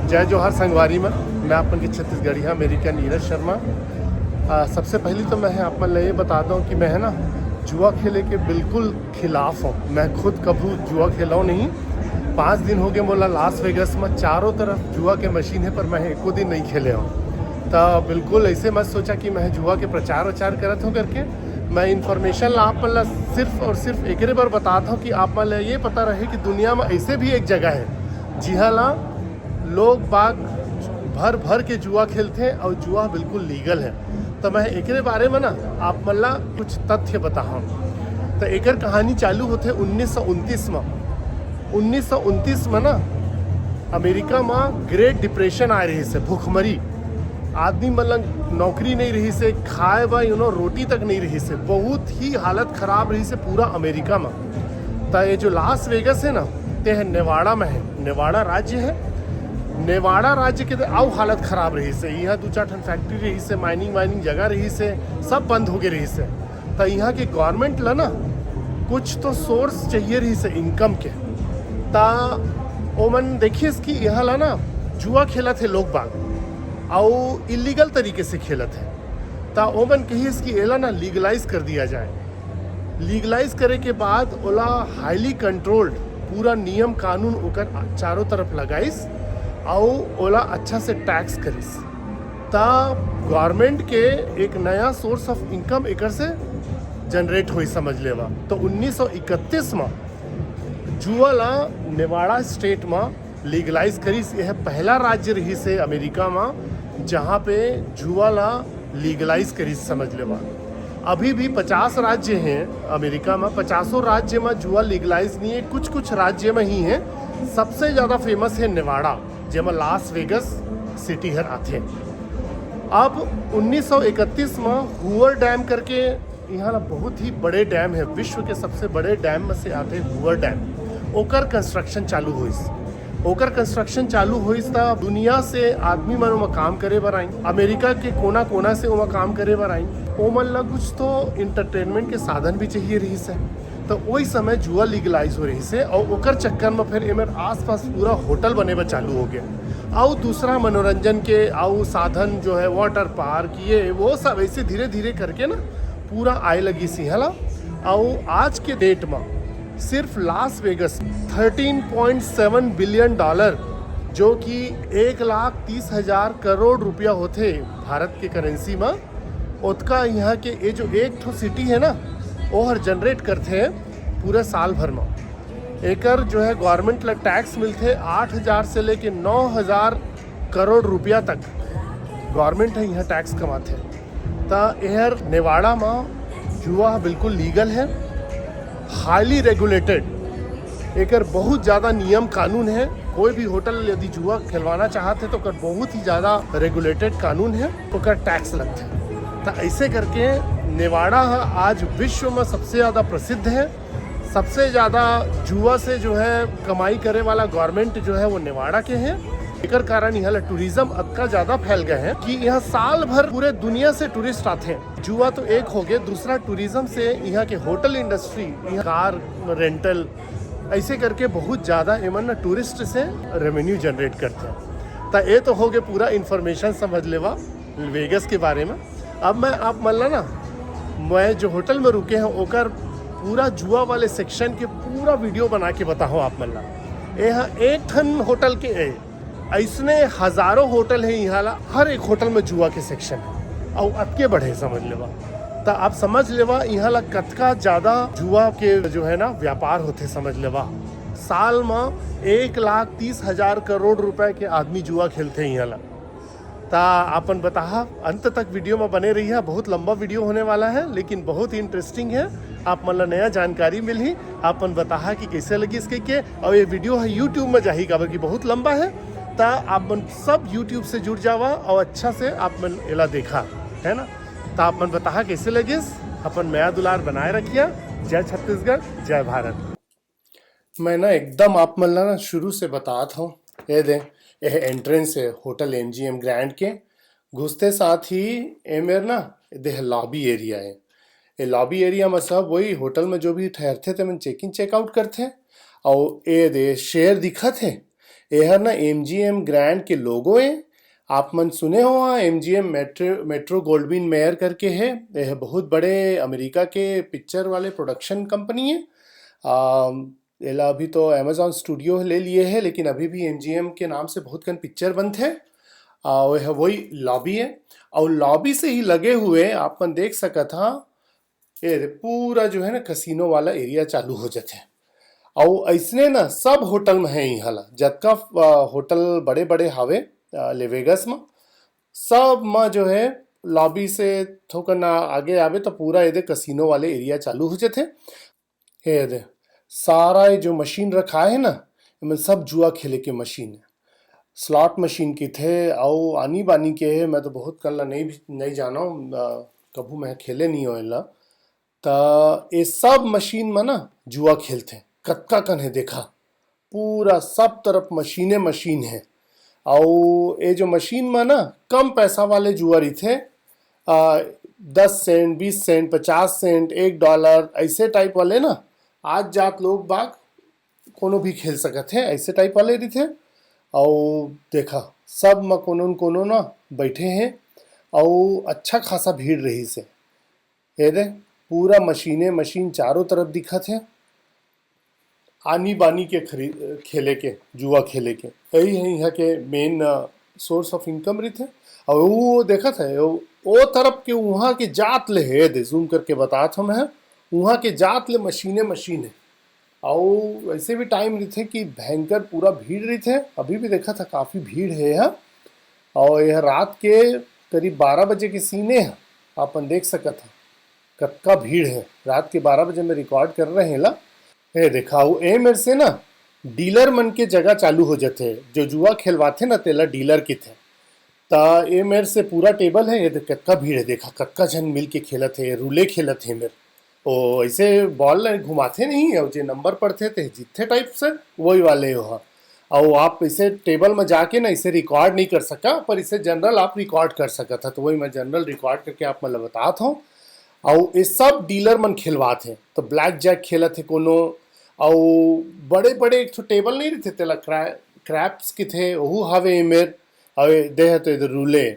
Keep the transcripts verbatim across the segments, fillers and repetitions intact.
जय जोहार संगवारी मन, मैं आप मन के छत्तीसगढ़िया अमेरिका नीरज शर्मा। आ, सबसे पहली तो मैं आप मन ला ये बता दूं कि मैं है ना, जुआ खेले के बिल्कुल खिलाफ हूँ। मैं खुद कभू जुआ खेला नहीं। पाँच दिन हो गए मोला लास वेगस में, चारों तरफ जुआ के मशीन है, पर मैं एको दिन नहीं खेले हूँ। तो बिल्कुल ऐसे मत सोचा कि मैं जुआ के प्रचार वचार करत हूँ करके। मैं इन्फॉर्मेशन ला आप मन ला सिर्फ और सिर्फ एकरे बर बतात हूँ कि आप मन ला ये पता रहे कि दुनिया में ऐसे भी एक जगह है जिहाँ ला लोग बाग भर भर के जुआ खेलथे और जुआ बिल्कुल लीगल है। तो मैं एकरे बारे में ना आप मन ला कुछ तथ्य बताहूँ। तो एकर कहानी चालू होथे उन्नीस सौ उनतीस में। उन्नीस सौ उनतीस में ना अमेरिका में ग्रेट डिप्रेशन आए रहिस हे, भुखमरी। आदमी मन ला नौकरी नहीं रहिस हे, खाए बर, you know, रोटी तक नहीं रहिस हे। बहुत ही हालत खराब रहिस हे पूरा अमेरिका में। त ये जो लास वेगस है ना, ते है नेवाड़ा में है, नेवाड़ा राज्य है। नेवाड़ा राज्य के तो अउ हालत खराब रहिस हे। यहाँ दू चार ठन फैक्ट्री रहिस हे, माइनिंग वाइनिंग जगह रहिस हे, सब बंद हो गए रहिस हे। त यहाँ के गवर्नमेंट ला ना कुछ तो सोर्स चाहिए रहिस हे इनकम के। त ओमन देखिस कि यहाँ ला ना जुआ खेलत हे लोग बाग, अउ इलीगल तरीके से खेलत हे। त ओमन कहिस कि एला ना लीगलाइज कर दिया जाए। लीगलाइज करे के बाद ओला हाईली कंट्रोल्ड, पूरा नियम कानून ओकर चारों तरफ लगाइस, अउ ओला अच्छा से टैक्स करिस। त गवर्नमेंट के एक नया सोर्स ऑफ इनकम एकर से जनरेट होई, समझ लेवा। तो उन्नीस सौ इकतीस में जुआ ला नेवाड़ा स्टेट में लीगलाइज करिस। यह पहला राज्य रहिस हे अमेरिका में जहाँ पे जुआ ला लीगलाइज करिस, समझ लेवा। अभी भी पचास राज्य हैं अमेरिका में, पचासों राज्य में जुआ लीगलाइज नहीं है, कुछ कुछ राज्य में ही है। सबसे ज़्यादा फेमस है नेवाड़ा, जेमा लास वेगस सिटी हर आथे। अब उन्नीस सौ इकतीस में हूवर डैम करके यहाँ ला बहुत ही बड़े डैम है, विश्व के सबसे बड़े डैम में से आथे हूवर डैम। ओकर कंस्ट्रक्शन चालू होइस। ओकर कंस्ट्रक्शन चालू होइस त दुनिया से आदमी मन ओमा काम करे बर आइन, अमेरिका के कोना कोना से ओमा काम करे बर आइन। ओमन ला कुछ तो एंटरटेनमेंट के साधन भी चाहिए रहिस हे। तो वही समय जुआ लीगलाइज हो रहिस हे और ओकर चक्कर में फिर एमर आसपास पूरा होटल बने बर चालू हो गया। अउ दूसरा मनोरंजन के अउ साधन जो है, वाटर पार्क, ये वो सब ऐसे धीरे धीरे करके ना पूरा आए लगिस इहाँ ला। अउ आज के डेट में सिर्फ Las Vegas thirteen point seven billion dollar, जो कि एक लाख तीस हजार करोड़ रुपया होथे भारत के करेंसी में, ओतका यहाँ के ये जो एक ठो सिटी है ना, वो हर जनरेट करथे पूरा साल भर में। एकर जो है गवर्नमेंट ला टैक्स मिलथे आठ हजार से लेके नौ हजार करोड़ रुपया तक गवर्नमेंट है यहाँ टैक्स कमाथे। त एहर नेवाड़ा में जुआ बिल्कुल लीगल है, हाईली रेगुलेटेड। एकर बहुत ज़्यादा नियम कानून है। कोई भी होटल यदि जुआ खेलवाना चाहत है तो ओकर बहुत ही ज़्यादा रेगुलेटेड कानून है, ओकर टैक्स लगथे। त ऐसे करके नेवाड़ा ह आज विश्व में सबसे ज़्यादा प्रसिद्ध है। सबसे ज़्यादा जुआ से जो है कमाई करे वाला गवर्नमेंट जो है वो नेवाड़ा के है। एकर कारण यहाँ ला टूरिज्म अतका ज़्यादा फैल गए है कि यहाँ साल भर पूरे दुनिया से टूरिस्ट आथे। जुआ तो एक हो गए, दूसरा टूरिज्म से यहाँ के होटल इंडस्ट्री, यहाँ कार रेंटल, ऐसे करके बहुत ज़्यादा एमन ना टूरिस्ट से रेवेन्यू जनरेट करथे। त ये तो हो गए पूरा इन्फॉर्मेशन, समझ लेवा, वेगस के बारे में। अब मैं आप मन ला ना, मैं जो होटल में रुके हैं ओकर पूरा जुआ वाले सेक्शन के पूरा वीडियो बना के बताहूँ आप मन ला। ये ह एक ठन होटल के है, ऐसने हजारों होटल है यहाँ ला, हर एक होटल में जुआ के सेक्शन है, अउ अतके बढ़े, समझ लेवा। त आप समझ लेवा यहाँ ला कतका ज्यादा जुआ के जो है ना व्यापार होथे, समझ लेवा। साल में एक लाख तीस हजार करोड़ रुपए के आदमी जुआ खेलथे यहाँ ला। त आपन बताहा, अंत तक वीडियो में बने रहिहा, बहुत लंबा वीडियो होने वाला है, लेकिन बहुत ही इंटरेस्टिंग है। आप मन ला नया जानकारी मिलही। आपन बताहा कि कैसे लगिस कहिके, और ये वीडियो है YouTube में जाही, काबर कि बहुत लंबा है। त आप मन सब YouTube से जुड़ जावा और अच्छा से आप मन एला देखा, है ना। त आप मन बताहा कैसे लगिस, अपन मया दुलार बनाए रखिया। जय छत्तीसगढ़, जय भारत। मैं ना एकदम आप मन ला ना शुरू से बतात हूँ। ये दे, ये एंट्रेंस है होटल एमजीएम ग्रैंड के। घुसते साथ ही ये मेर ना देह लॉबी एरिया है। ये लॉबी एरिया में सब वही होटल में जो भी ठहरथे ते मन चेक इन चेक आउट करथे। और ये दे शेर दिखत है, एहर ना एमजीएम ग्रैंड के लोगो ए। आप मन सुने हो, MGM metro metro Gold Wing mayor करके है। यह बहुत बड़े अमेरिका के पिक्चर वाले प्रोडक्शन कंपनी है। आ, एला अभी तो अमेजॉन स्टूडियो ले लिए है, लेकिन अभी भी एमजीएम के नाम से बहुत कन पिक्चर बनथे। आ, वह वही लॉबी है। और लॉबी से ही लगे हुए आप मन देख सकत हा, ये दे, पूरा जो है ना, कसिनो वाला एरिया चालू हो जाथे। अउ अइसने ना, सब होटल में है इहाँ ला, जतका अ, होटल बड़े बड़े हावे अ, लेवेगस में, सब में जो है, लॉबी से थोकन आगे आवे तो पूरा ये दे कसिनो वाले एरिया चालू हो जाथे। ये दे, सारा ये जो मशीन रखा है ना, एमन सब जुआ खेले के मशीन है। स्लॉट मशीन किथे अउ आनी बानी के है, मैं तो बहुत कन ला नहीं भी नहीं जानो। अ, कभू मैं खेले नहीं हो एला। त ये सब मशीन में ना जुआ खेलथे। कतका कन है देखा, पूरा सब तरफ मशीने मशीन है। अउ ये जो मशीन में ना कम पैसा वाले जुआ रहिथे, आ, दस सेंट, बीस सेंट, पचास सेंट, एक डॉलर, ऐसे टाइप वाले ना, आज जात लोग बाग कोनो भी खेल सकत है, ऐसे टाइप वाले रहिथे। अउ देखा, सब में कोनो न कोनो ना बैठे हैं, अउ अच्छा खासा भीड़ रहिस हे। ये दे, पूरा मशीने मशीन चारों तरफ दिखत है। आनी बानी के खरीद, खेले के, जुआ खेले के, यही है यहाँ के मेन सोर्स ऑफ इनकम रहिथे। और वो देखत है, वो, वो तरफ के, वहाँ के जात ले है, दे जूम करके बतात हूँ मैं, वहाँ के जात ले मशीने मशीन है। और ऐसे भी टाइम रहिथे कि भयंकर पूरा भीड़ रहिथे। अभी भी देखत हा, काफ़ी भीड़ है यहाँ। और यह रात के करीब बारह बजे के सीने है, अपन देख सकत हा कतका भीड़ है। रात के बारह बजे में रिकॉर्ड कर रहे हैं ला। ए देखा, वो ए मेर से ना डीलर मन के जगह चालू हो जाथे, जो जुआ खेलवाथे ना, तेला डीलर किथे। त ए मेर से पूरा टेबल है, ये देख कतका भीड़ है, देखा कतका झन मिल के खेलत है, रूले खेलत है मेर। ओ, ऐसे बॉल ला घुमाथे नहीं, और जे नंबर पड़थे ते जीतथे टाइप से, वही वाले हो हा। और आप इसे टेबल में जाके ना इसे रिकॉर्ड नहीं कर सका, पर इसे जनरल आप रिकॉर्ड कर सकत हा, तो वही मैं जनरल रिकॉर्ड करके आप मन ला बतात हूँ। और ये सब डीलर मन खेलवात है, तो ब्लैक जैक खेलत है कोनो, और बड़े बड़े एक ठो टेबल नहीं रहिथे, तेला क्रा-, क्रैप्स किथे, ओहू हावे एमेर, और ये दे है तो इधर रूले,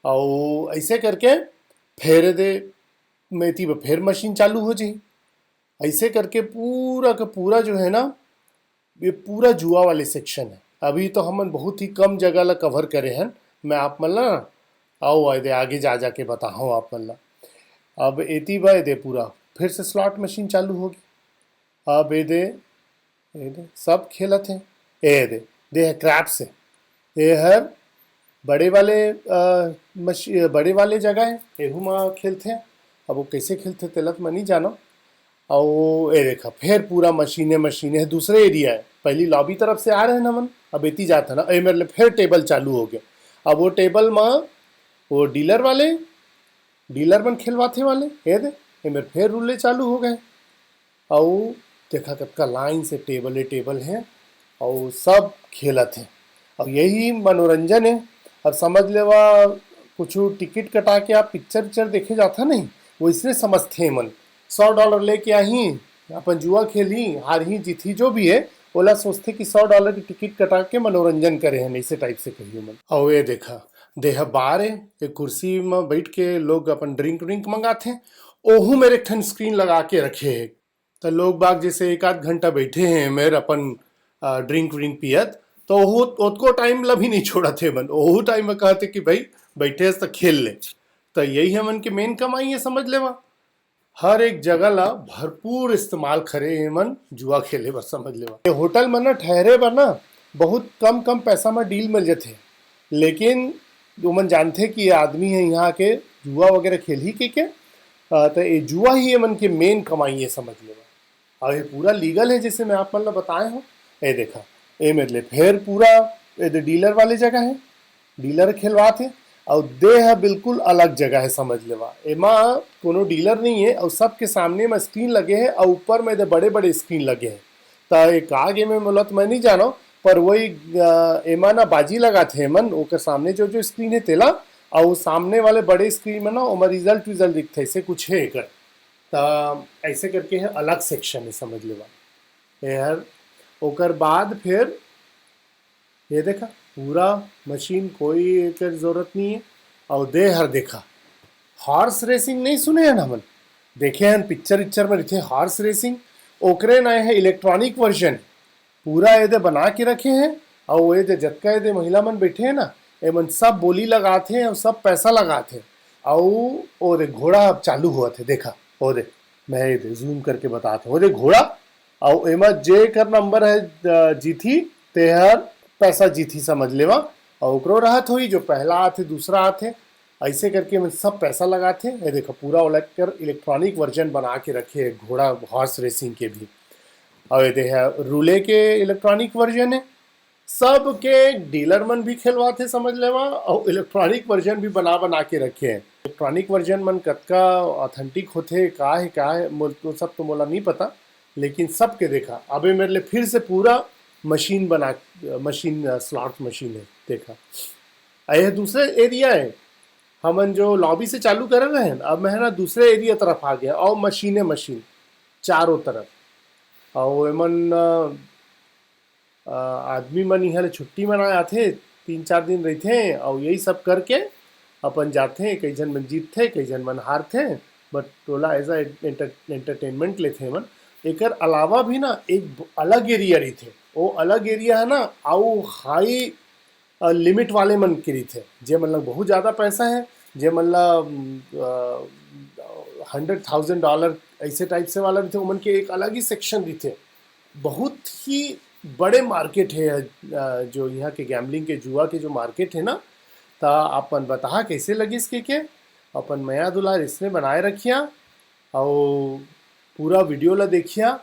और ऐसे करके फेर दे, मेती ब फेर मशीन चालू हो जाही। ऐसे करके पूरा का पूरा जो है ना, ये पूरा जुआ वाले सेक्शन है। अभी तो हमन बहुत ही कम जगह ला कवर करे हन। मैं आप मन ला ना, आओ आए दे, आगे जा जाके बताहूँ आप मन ला। अब एती बा, ए दे पूरा फिर से स्लॉट मशीन चालू होगी। अब ए दे, ए दे, सब खेलत है। ए दे, दे है क्रैप्स है। ए हर बड़े वाले, अ, मशी-, बड़े वाले जगह है, एहू म खेलथे। अब वो कैसे खेलथे, तेला तो मैं नहीं जानो। अउ ए देखा, फेर पूरा मशीने, मशीने है, दूसरे एरिया है। पहली लॉबी तरफ से आ रहे हैं हमन, अब एती जात है ना, ए मेरे ले फेर टेबल चालू हो गया। अब वो टेबल म वो डीलर वाले, डीलर मन खेलवाथे वाले, ए दे, ए मेरे फेर रूले चालू हो गए। अउ देखा, कतका लाइन से टेबले टेबल है, अउ सब खेलत है। अब यही मनोरंजन है। अब समझ लेवा, कुछ टिकट कटा के आप पिक्चर विक्चर देखे जाथा नहीं, वैसने समझथे मन। सौ डॉलर लेके आही, अपन जुआ खेलही, हारही, जीतही, जो भी है, ओला सोचथे कि सौ डॉलर की टिकट कटा के मनोरंजन करे हैं, ऐसे टाइप से कहिए मन। अउ ये देखा, देह बार है, एक कुर्सी में बैठ के लोग अपन ड्रिंक व्रिंक मंगाथे। ओहू मेरे एक ठन स्क्रीन लगा के रखे है, तो लोग बाग जैसे एक आध घंटा बैठे हैं मेर अपन, आ, ड्रिंक व्रिंक पियत, तो ओहू ओतको टाइम ला भी नहीं छोड़त हे मन। ओहू टाइम में कहते कि भाई, बैठे हस तो खेल ले। तो यही हमन के मेन कमाई है, समझ लेवा। हर एक जगह ला भरपूर इस्तेमाल करे हे मन जुआ खेले बर, समझ लेवा। ये होटल में ना ठहरे बर ना बहुत कम कम पैसा में डील मिल जाथे, लेकिन ओमन जानथे कि ये आदमी है यहाँ के जुआ वगैरह खेलही के, के अ, त ए जुआ ही एमन के मेन कमाई है, समझ लेवा। अउ ये पूरा लीगल है, जैसे मैं आप मन ला बताए हूँ। ए देखा, ए मेरे ले फेर पूरा ए दे डीलर वाले जगह है, डीलर खेलवात है। अउ दे है बिल्कुल अलग जगह है, समझ लेवा। एमा कोनो डीलर नहीं है, अउ सबके सामने में स्क्रीन लगे है, अउ ऊपर में दे बड़े-बड़े स्क्रीन लगे है। त ए का गेम है मोला त मैं नहीं जानो, पर वही, अ, एमा ना बाजी लगाथे एमन, ओकर सामने जो, जो स्क्रीन है तेला, अउ सामने वाले बड़े स्क्रीन में ना ओमा रिजल्ट विजल्ट दिखथे, ऐसे कुछ है एकर। त ऐसे करके है, अलग सेक्शन है, समझ लेवा। ए हर ओकर बाद फिर ये देखा, पूरा मशीन, कोई एकर जरूरत नहीं है। और दे हर देखा, हॉर्स रेसिंग नहीं सुने हैं हमन, देखे हैं पिक्चर इक्चर में रहिथे हॉर्स रेसिंग, ओकरे नए है इलेक्ट्रॉनिक वर्जन। पूरा एदे बना के रखे हैं। और ये दे जतका एदे महिला मन बैठे हैं ना, एमन सब बोली लगाथे और सब पैसा लगाथे। और ओ दे घोड़ा अब चालू हुआ थे, देखा, ओ दे, मैं ये दे जूम करके बताता हूँ, ओ दे घोड़ा। और एमा जे कर नंबर है, अ, जीती, ते हर पैसा जीती, समझ लेवा। और ओकरो रहत होई जो पहला आथे, दूसरा आथे, ऐसे करके मन सब पैसा लगाथे। ये देखो, पूरा ओला कर इलेक्ट्रॉनिक वर्जन बना के रखे है घोड़ा हॉर्स रेसिंग के भी। और ये दे है रूले के इलेक्ट्रॉनिक वर्जन है। सबके डीलर मन भी खेलवाथे, समझ लेवा, और इलेक्ट्रॉनिक वर्जन भी बना बना के रखे हैं। इलेक्ट्रॉनिक वर्जन मन कतका ऑथेंटिक होथे, का है, का है, मोल-, तो सब तो मोला नहीं पता, लेकिन सबके देखा। अबे मेरे लिए फिर से पूरा मशीन बना, मशीन, स्लॉट मशीन है, देखा। आ, ये दूसरे एरिया है, हमन जो लॉबी से चालू करे रहे हैं, अब मैं है ना दूसरे एरिया तरफ आ गया, और मशीन है, मशीन चारों तरफ। और एमन, अ, अ, आदमी मन इहाँ ले छुट्टी मनाए आथे, तीन चार दिन रहिथे, और यही सब करके अपन जाथे। कई झन मन जीतथे, कई झन मन हारथे, but Tola as a enter-, entertainment लेथे मन। एकर अलावा भी ना एक ब-, अलग एरिया रहिथे, वो अलग एरिया है ना, आउ हाई, अ, लिमिट वाले मन के रहिथे, जे मन ला बहुत ज्यादा पैसा है, जे मन ला, अम, अ, हंड्रेड थाउजेंड डॉलर ऐसे टाइप से वाला रहिथे, ओमन के एक अलग ही सेक्शन रहिथे। बहुत ही बड़े मार्केट है, अ, जो यहाँ के गैम्बलिंग के, जुआ के जो मार्केट है ना, त आप मन बताहा कैसे लगिस के, के अपन मया दुलार इसने बनाए रखिया, और पूरा वीडियो ला देखिया,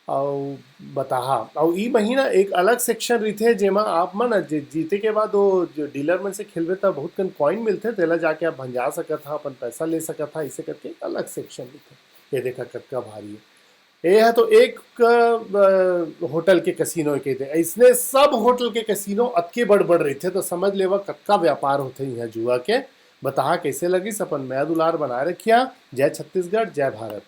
और बताहा। और ई महीना एक अलग सेक्शन रहिथे, जेमा आप मन जे जीते के बाद वो जो डीलर मन से खेलबे, त बहुत कन कॉइन मिलथे, तेला जाके आप भंजा सकत हा, अपन पैसा ले सकत हा, इसे करके एक अलग सेक्शन रहिथे। ये देखा, कतका भारी है। ये है तो एक, अ, होटल के कसिनो कहिथे, इसने सब होटल के कसिनो अतके बड़ बड़ रहिथे, तो समझ लेवा कतका व्यापार होथे यहाँ जुआ के। बताहा कैसे लगिस, अपन मया दुलार बनाए रखिया। जय छत्तीसगढ़, जय भारत।